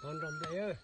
Tov nrog nplej.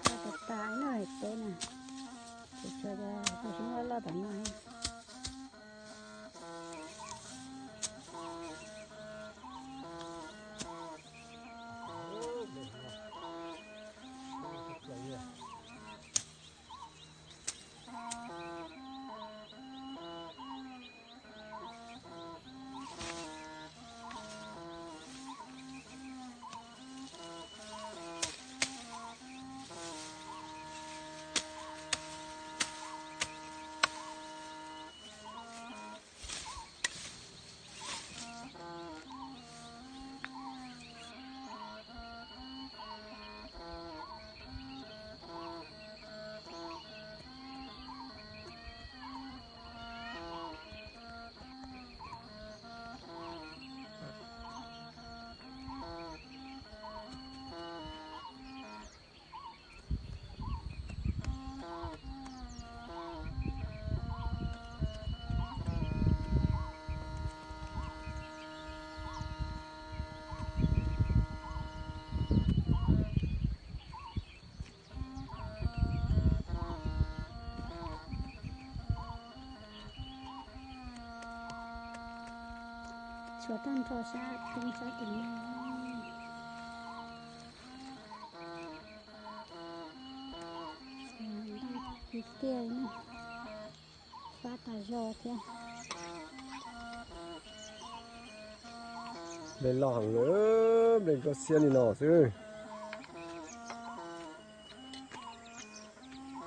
Loj tas tas no teb na, tsis tshua, tab sis loj loj tom no. Tshuav tag nrho sab teb sab tim no. Tiag, fab tas zog thiab. Nplej loj heev li, nplej ntsuab xiab li no xwb.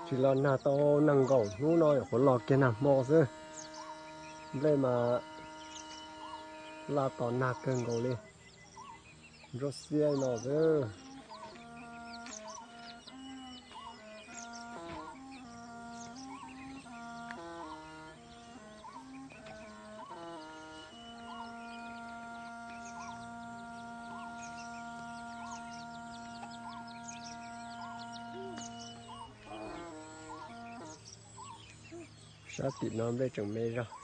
Tsis los nag tau nees nkaum hnub no, nyuam qhuav los kiag nag hmo xwb. Nplej mas laj tos nag kawg nkaus li, ntsuab xiab li no xwb. Sab tim no nplej tseem me zog.